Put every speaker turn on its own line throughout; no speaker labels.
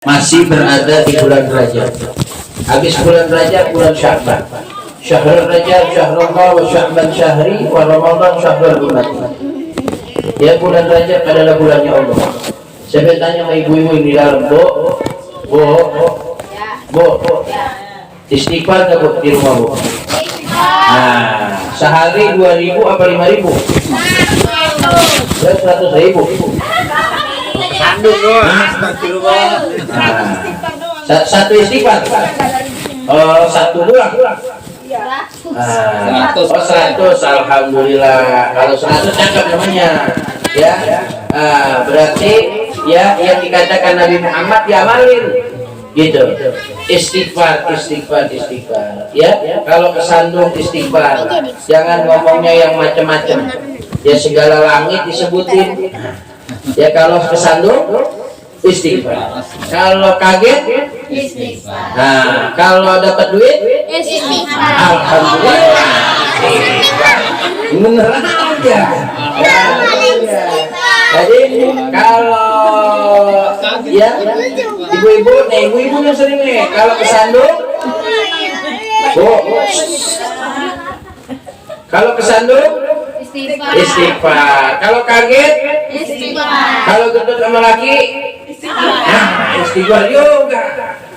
masih berada di bulan Rajab. Habis bulan Rajab, bulan Sya'ban. Syahrul Rajab, Syahrullah, wa Sya'ban syahri, wa Ramadan syahrul ummati. Ya, bulan Rajab adalah bulannya Allah. Saya tanya sama ibu-ibu di dalam, Bu, istighfar nggak Bu di rumah Bu? Nah, sehari 2.000 apa 5.000? 100.000. Satu istighfar. Oh, satu bulan. 100. Alhamdulillah. Kalau 100 cakep namanya. Ya. Berarti ya yang dikatakan Nabi Muhammad diamalin. Gitu. Istighfar. Ya. Kalau kesandung istighfar. Jangan ngomongnya yang macam-macam. Ya segala langit disebutin. Ya kalau kesandung istighfar. Kalau kaget istighfar. Nah, kalau dapat duit istighfar. Alhamdulillah. Beneran aja. Jadi kalau ya ibu-ibu yang sering nih kalau kesandung kalau kesandung istighfar. Kalau kaget istighfar. Kalau gendut sama laki istighfar juga.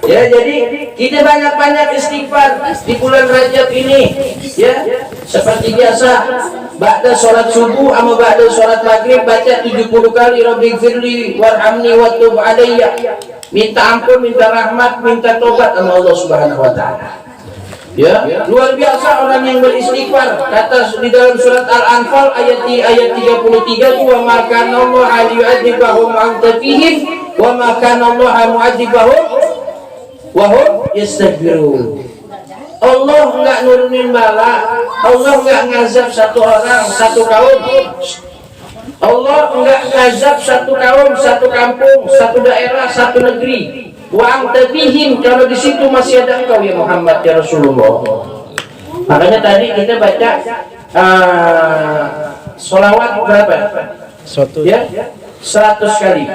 Ya, jadi kita banyak-banyak istighfar di bulan Rajab ini. Ya, seperti biasa ba'da sholat subuh sama ba'da sholat maghrib baca 70 kali Rabbighfirli warhamni watub alayya. Minta ampun, minta rahmat, minta tobat sama Allah Subhanahu wa taala. Ya, luar biasa orang yang beristighfar. Kata di dalam surat Al-Anfal ayat 33, wa ma kana Allah yu'adzibahum wa anta fihim wa ma kana Allah mu'adzibahum wa hum yastaghfirun. Allah enggak nurunin bala, Allah enggak ngazab satu orang, satu kaum. Allah enggak ngazab satu kaum, satu kampung, satu daerah, satu negeri. Wa anta bihim, kalau di situ masih ada engkau ya Muhammad ya Rasulullah. Makanya tadi kita baca sholawat berapa? Ya, 100 kali.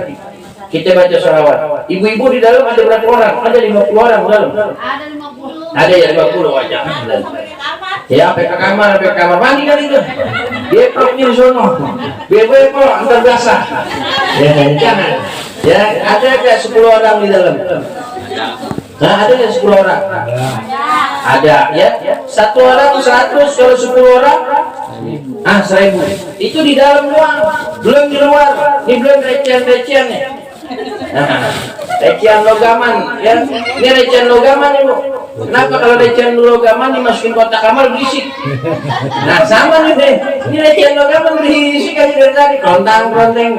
Kita baca sholawat. Ibu-ibu di dalam ada berapa orang? Ada 50 orang di dalam. Ada 50. Ada ya 50 wajah. Ya, sampai ke kamar mandi kali itu. Dia proknya di sono. Bebe kok antar basah. Ya, jangan. Ya, ada kayak 10 orang di dalam. Nah, ada kayak 10 orang. Ada, ya. Satu orang 100, kalau 10 orang 1.000. Itu di dalam doang, belum di luar. Ini belum recehan-recehannya. Nah, recehan logaman, ya. Ini recehan logaman ibu. Kenapa kalau recehan logaman dimasukin kotak kamar berisik? Nah, sama nih deh. Ini recehan logaman berisik aja dari tadi. Lontang-lonteng.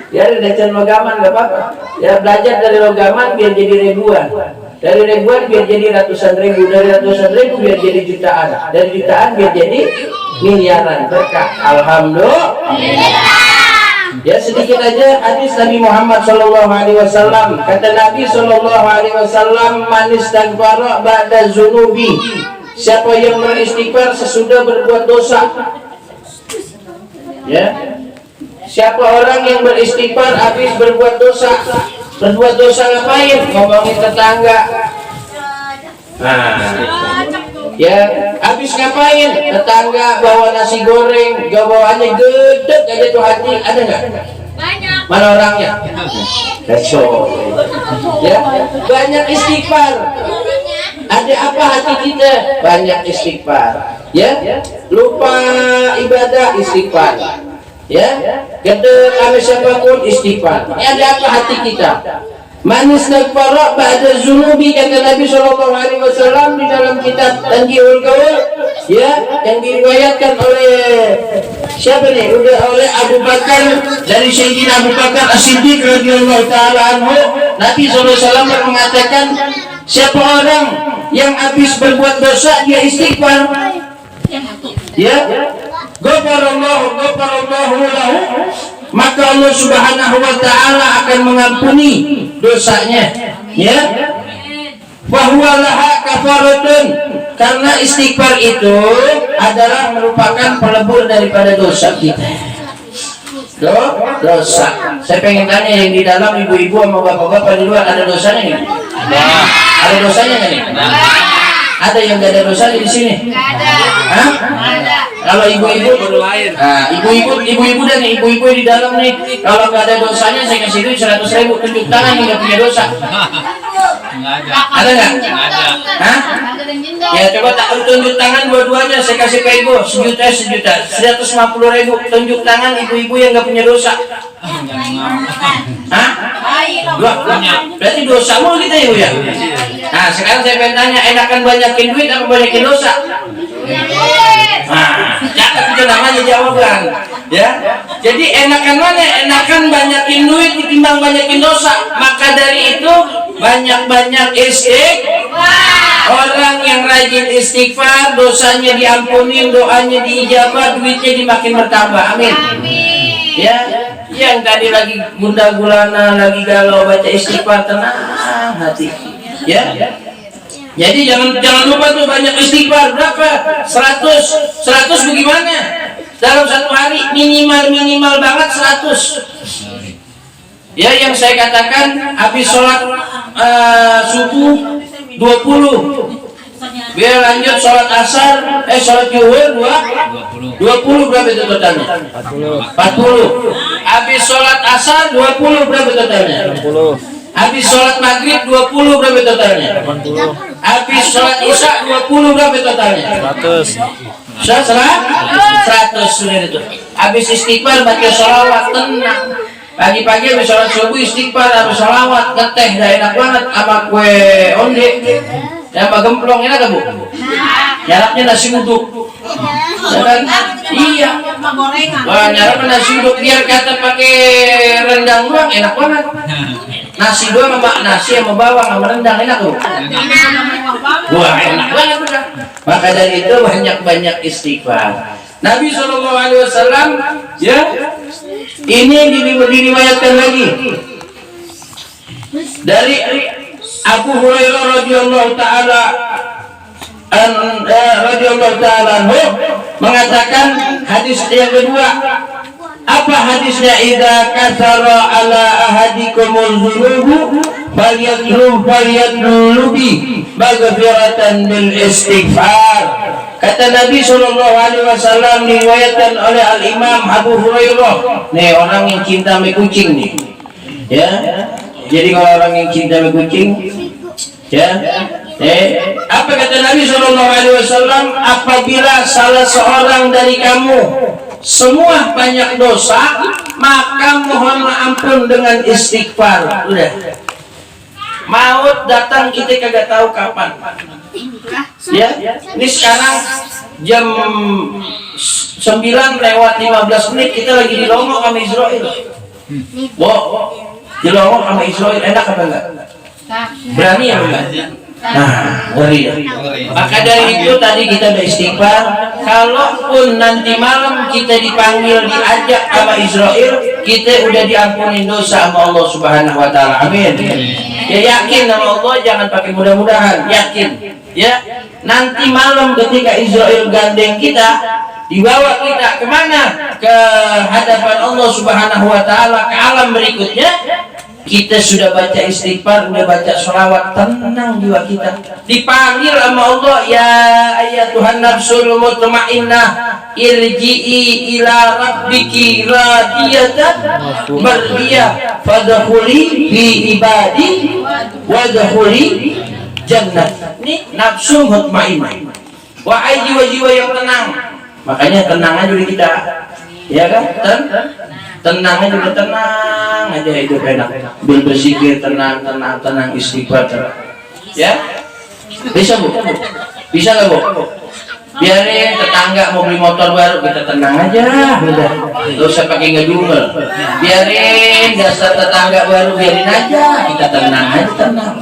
Ya, recehan logaman nggak apa-apa. Ya, belajar dari logaman biar jadi ribuan. Dari ribuan biar jadi ratusan ribu. Dari ratusan ribu biar jadi jutaan. Dari jutaan biar jadi miliaran. Berkah. Alhamdulillah. Ya, sedikit aja hadis Nabi Muhammad SAW. Kata Nabi SAW, man istaghfara ba'da zunubi. Siapa yang beristighfar sesudah berbuat dosa. Ya. Siapa orang yang beristighfar habis berbuat dosa. Berbuat dosa ngapain? Ngomongin tetangga. Ya, habis ngapain? Tetangga bawa nasi goreng, bawaannya gede aja tuh hati, ada nggak? Banyak. Mana orangnya? Kacau. Ya, banyak istighfar. Ada apa hati kita? Banyak istighfar. Ya, lupa ibadah istighfar. Ya, gede sama siapapun istighfar. Ini ada apa hati kita? Manis istighfar ba'da zunubi, kata Nabi SAW di dalam kitab Tanjihul Qaul, ya, yang diriwayatkan oleh siapa nih? Udah oleh Abu Bakar, dari Sayyidina Abu Bakar As-Siddiq radhiyallahu taala anhu. Nabi SAW mengatakan, siapa orang yang habis berbuat dosa dia istighfar, ya, ghafarallahu lahu, maka Allah Subhanahu wa taala akan mengampuni dosanya, ya. Bahwa laha kafaratun, karena istighfar itu adalah merupakan pelebur daripada dosa kita. dosa. Saya pengen tanya yang di dalam ibu-ibu sama bapak-bapak di luar ada dosanya nggak? Ada dosanya nggak nih? Ada yang nggak ada dosanya di sini? Nggak ada. Hah? Ada. Kalau ibu-ibu, nah, ibu-ibu dan ibu-ibu di dalam nih, kalau nggak ada dosanya saya kasih duit 100.000, tunjuk tangan yang nggak punya dosa. Ada nggak? Hah? Ya coba tunjuk tangan dua-duanya, saya kasih ke ibu sejuta, 150.000, tunjuk tangan ibu-ibu yang nggak punya dosa. Hah? Berarti dosa mau kita ibu ya? Nah sekarang saya pengen tanya, enakan banyakin duit apa banyakin dosa? Nah, catat itu namanya jawaban, ya. Jadi enakan mana? Enakan banyakin duit ketimbang banyakin dosa. Maka dari itu banyak-banyak istighfar. Orang yang rajin istighfar, dosanya diampunin, doanya diijabah, duitnya dimakin bertambah. Amin. Ya, yang tadi lagi gundah gulana, lagi galau, baca istighfar, tenang hati. Ya. Jadi jangan lupa tuh banyak istighfar. Berapa? 100 bagaimana? Dalam satu hari minimal banget 100. Ya yang saya katakan habis sholat subuh 20. Biar lanjut sholat asar, sholat zuhur 20 berapa itu totalnya? 40. Habis sholat asar 20 berapa totalnya? 60. Habis sholat maghrib 20 berapa totalnya? 80. Habis sholat isya 20 berapa totalnya? 100. 100 sudah itu. Habis istighfar baca sholawat tenang. Pagi-pagi habis sholat subuh istighfar, habis sholawat ngeteh dah enak banget sama kue onde. Sama gemplong enak gak bu? Nyarapnya nasi uduk. Iya. Wah nyarapnya nasi uduk biar kata pakai rendang doang enak banget. Nasi doang sama nasi sama bawang sama rendang enak tuh. Wah enak banget udah. Maka dari itu banyak istighfar. Nabi SAW ya ini diriwayatkan lagi dari Abu Hurairah radhiyallahu taala anhu mengatakan hadis yang kedua. Apa hadisnya? Idza kasara ala ahadikumul dzunubu falyadlubi maghfiratan bil istighfar. Kata Nabi SAW diriwayatkan oleh Al Imam Abu Hurairah. Nih orang yang cinta sama kucing nih. Ya. Jadi kalau orang yang cinta sama kucing ya. Apa kata Nabi SAW? Apabila salah seorang dari kamu semua banyak dosa, maka mohon ampun dengan istighfar. Udah. Maut datang kita kagak tahu kapan. Ya, ini sekarang jam 9:15 kita lagi di Lombok sama Israel. Di Lombok sama Israel enak apa enggak? Berani ya enggak? Nah, ngeri. Maka dari itu tadi kita udah istighfar. Kalaupun nanti malam kita dipanggil diajak sama Israel, kita udah diampuni dosa sama Allah Subhanahu wa taala. Amin. Ya yakin sama Allah, jangan pakai mudah-mudahan, yakin. Ya, nanti malam ketika Israel gandeng kita, dibawa kita kemana? Ke hadapan Allah Subhanahu wa taala, ke alam berikutnya. Kita sudah baca istighfar, sudah baca sholawat, tenang jiwa kita. Dipanggil sama Allah, ya ayyatuhan nafsul mutmainnah, irji'i ila rabbiki radiyatan mardiyah, fadkhuli fi ibadi wadkhuli jannah. Ini nafsu mutmainnah. Wahai jiwa-jiwa yang tenang. Makanya tenang aja di kita. Ya kan? Tenang aja, tenang aja hidup enak. Berzikir tenang istighfar tenang. Ya? Bisa bu? Bisa nggak bu? Biarin tetangga mau beli motor baru, kita tenang aja, udah. Gak usah pakai ngedumel. Biarin dasar tetangga baru, biarin aja, kita tenang aja, tenang.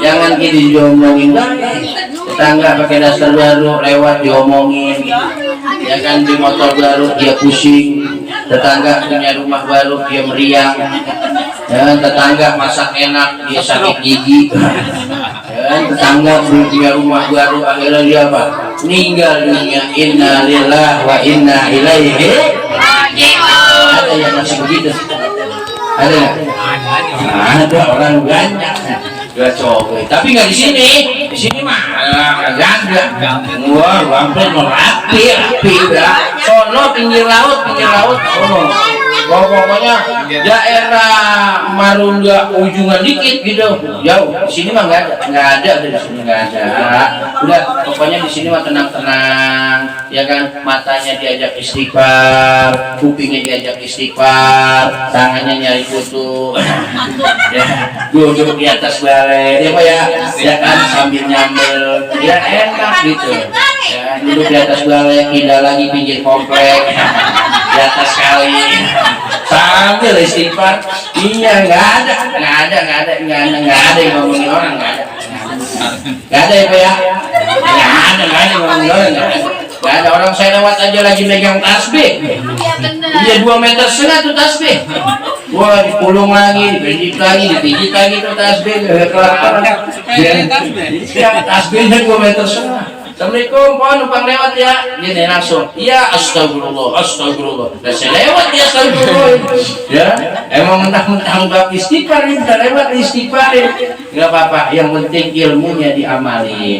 Jangan kita diomongin tetangga pakai dasar baru lewat diomongin. Ya kan di motor baru dia pusing. Tetangga punya rumah baru dia meriang. Ya, tetangga masak enak dia sakit gigi. Ya, tetangga punya rumah baru akhirnya dia apa? Meninggal dunia. Inna lillahi wa inna ilaihi Ada yang masih begitu? Ada nggak? Ada orang banyak. Dua cowok, tapi nggak di sini. Di sini mah nggak ada. Wah, hampir mau rapi udah. Sono pinggir laut. Sono. Pokoknya daerah Marunda ujungan dikit gitu, jauh. Di sini mah nggak ada di sini nggak ada. Udah, pokoknya di sini mah tenang, ya kan. Matanya diajak istighfar, kupingnya diajak istighfar, tangannya nyari kutu, ya, duduk di atas balai, ya Pak ya kan, sambil nyambel, ya enak gitu. Ya, duduk di atas balai, pindah lagi pinggir komplek, di atas kali. Sambil istighfar. Iya, nggak ada yang ngomongin orang, nggak ada ya Pak ya, nggak ada ngomongin orang, nggak ada orang. Saya lewat aja lagi megang tasbih, iya 2,5 meter tuh tasbih. Wah, dipulung lagi, dipijit lagi tuh tasbih. Tasbihnya 2,5 meter. Assalamualaikum, Pak, numpang lewat ya. Gini langsung, iya astagfirullah. Dan saya lewat ya, astagfirullah. Ya, emang mentang-mentang bab istighfar ini, udah lewat istighfar. Nggak apa-apa, yang penting ilmunya diamalin.